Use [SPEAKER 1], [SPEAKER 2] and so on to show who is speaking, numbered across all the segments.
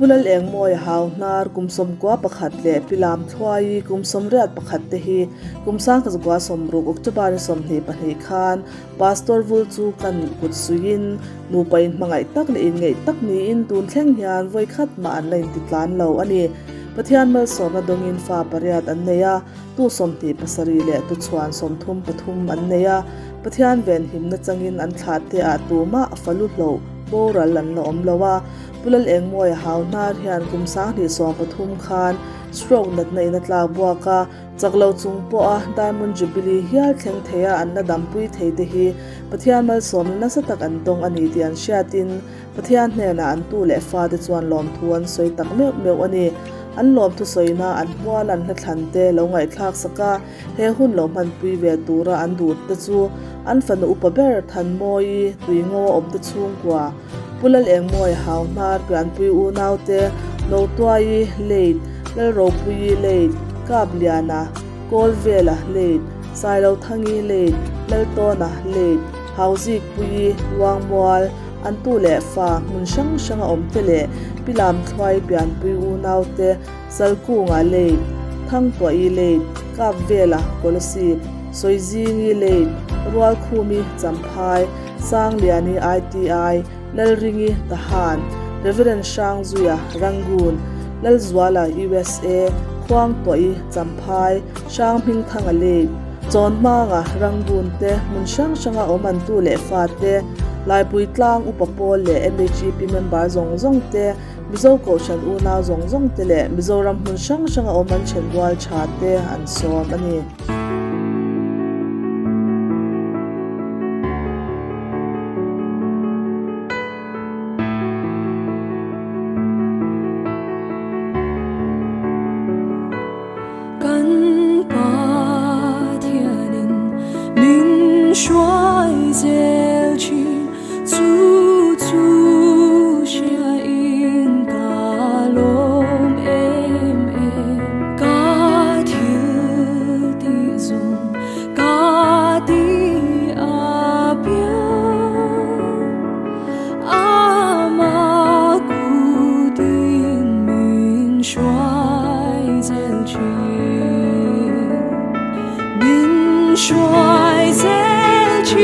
[SPEAKER 1] Pu Lalengmawia Hauhnar kum 91 leh Pi Lamthluaii kum 81 te hi kum 1960 October ni 22 khan Pastor vul chu kan kut suiin nupa inhmangaih tak leh inngeih tak niin tun thleng hian vawi khat mah an la intitlan lo a ni. Pathian malsawmna dawngin fa pariat an nei a, tu 27 leh tuchhuan 33 an nei a. Pathian venhimna changin an thlah te ah tumah falu hloh boral an la awm lo a. Pu Lalengmawia Hauhnar hian kum 2013 khan stroke natna in a tlak buak a, chak lo chung pawha Diamond Jubilee hial thleng theia an la dampui thei te hi Pathian malsawmna nasa tak an dawng a ni tih an hriatin Pathian hnenah an tu leh fate chuan lawmthu an sawi tak meuh meuh a ni. An lawmthu sawina an hmual an hlathlan te lo ngaihthlak sak a, He hun lo hmanpui ve tura an duh te chu an fanu upa ber Thanmawii, Tuingo a awmte chhungkua, Pu Lalengmawia Hauhnar, Pianpui unaute, Notuaii, Late, Lalropuii, Late, Kapliana, Kawlvela, Late, Sailothangi, Late, Laltawna, Late, Hauzikpuii, Luangmual, an tu leh fa hmun hrang hranga awmte leh Pi Lamthluai, Pianpui unaute, Salkunga Late, Thangtuahi Late, Kapvela Kolasib, Sawizingi Late, Rualkhumi Champhai, Sangliani ITI, Lalringi Tahan, Reverend Hrangzuia Rangoon, Lalzuala USA, Khuangtuahi Champhai, Hranghmingthanga Late, Chawnhmanga Rangoon te hmun hrang hranga awm an tu leh fate, Laipui Tlang Upa Pawl leh MHEP member zawng zawng te, Mizo Kohhran unau zawng zawng te leh Mizoram hmun hrang hranga awm an then rual tha te an sawm a ni.
[SPEAKER 2] Kan Pathianin min hruai zel thin chu chu hriain ka lawm em em. Ka thil tih zawng ka ti a piang ama kutin min hruai zel thin. Min hruai zel thin.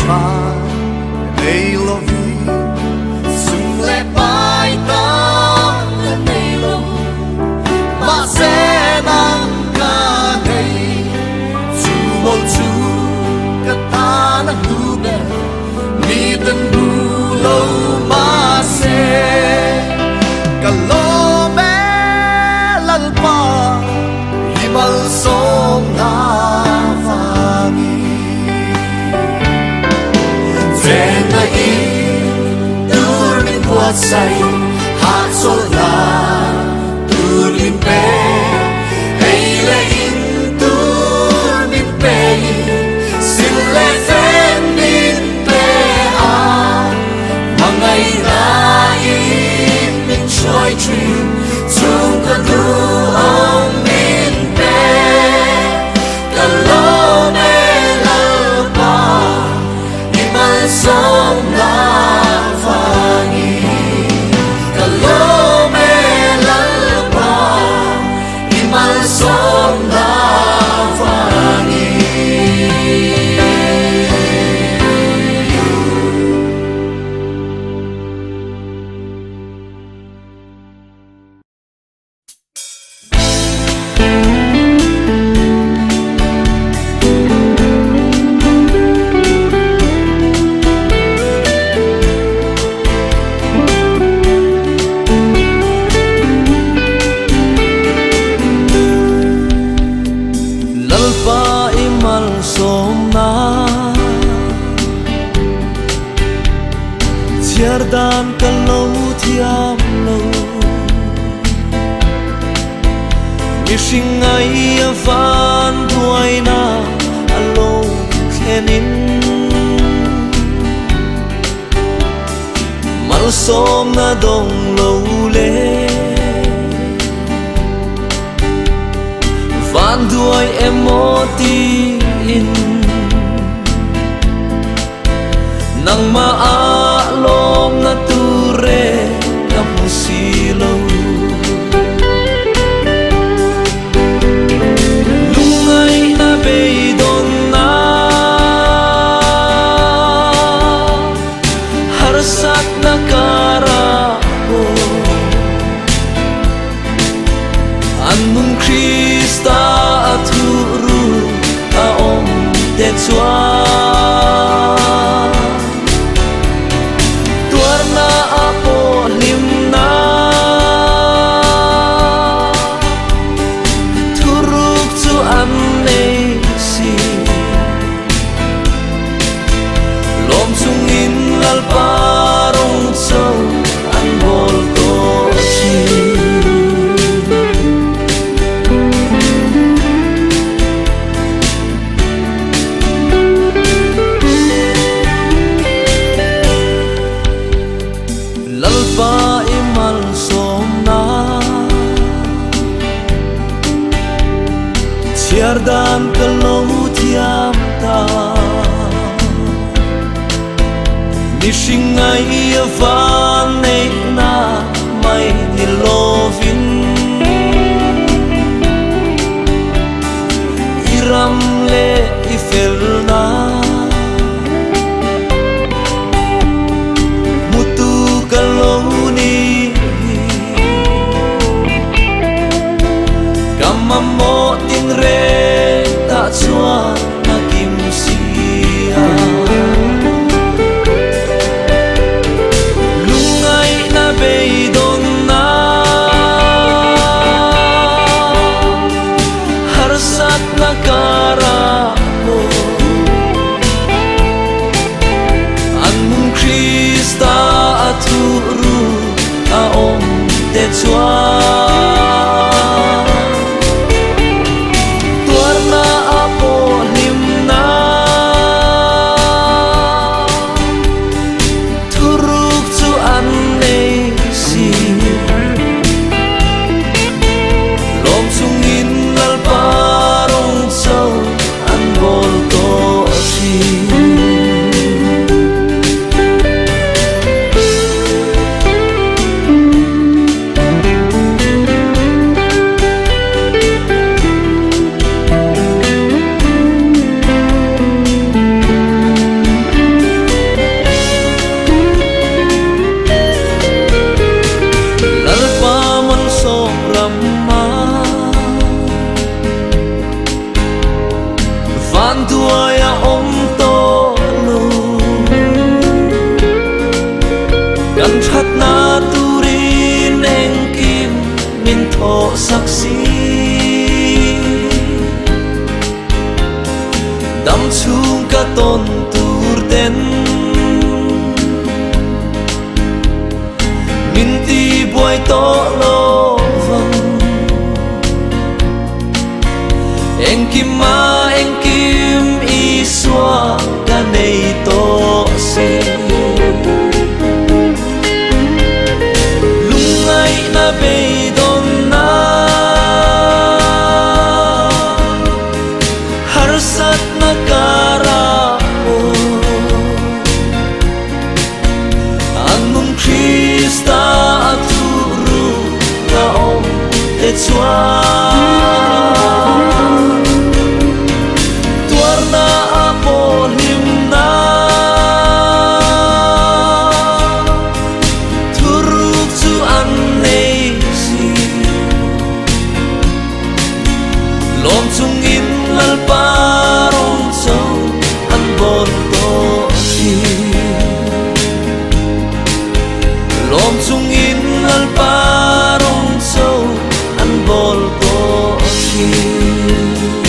[SPEAKER 3] tha nei lovin sum leh pai tam ka nei lo mahse nang ka nei chu mawlh chu ka tan a hlu ber mi ten hmu lo mahse ka lawm e Lalpa i malsawmna vangin. Venna in tur min buatsaih hahchawlhna tur min pe ei leh in tur min pe in sil leh fen min pe a hmangaihna in min hruai thin chung ka duhawm min pe. Ka lawm e Lalpa i malsawmna vangin. Ka lawm e Lalpa i malsawmna vangin.
[SPEAKER 2] Lalpa i malsawmna chhiar dan ka lo thiam lo. Mihring ngai a van buaina a lo thlenin malsawmna dawng lo le van duai emaw tiin Nangmah ah lawmna tur e ka hmu si lo. Lungngaihna beidawnna harsatna karah pawh an nun Krista a thuh a awm te chuan tuarna a pawh hlimna thuruk chu an nei si lawm chungin Lalpa rawng cho an bawl tawh thin. Lalpa i malsawmna chhiar dan ka lo thiam ta mihring ngai a van neihna mai ni lovin I ram leh i felna hmutu ka lo ni hi. Ka mamawh tinreng tah chuan a kim si a. Lungngaihna tawn tur ten Min ti buai tawh lo vang. Engkim a engkim Isua ka nei tawh si. Lungngaihna beidawnna harsatna karah pawh An nung Krista a thuru ka awm te chuan tuarna a pawh hlimna thuruk chu an nei si. Lawm chungin Lalpa rawn cho an bawl tawh thin. Lawm chungin Lalpa rawn cho an bawl tawh thin.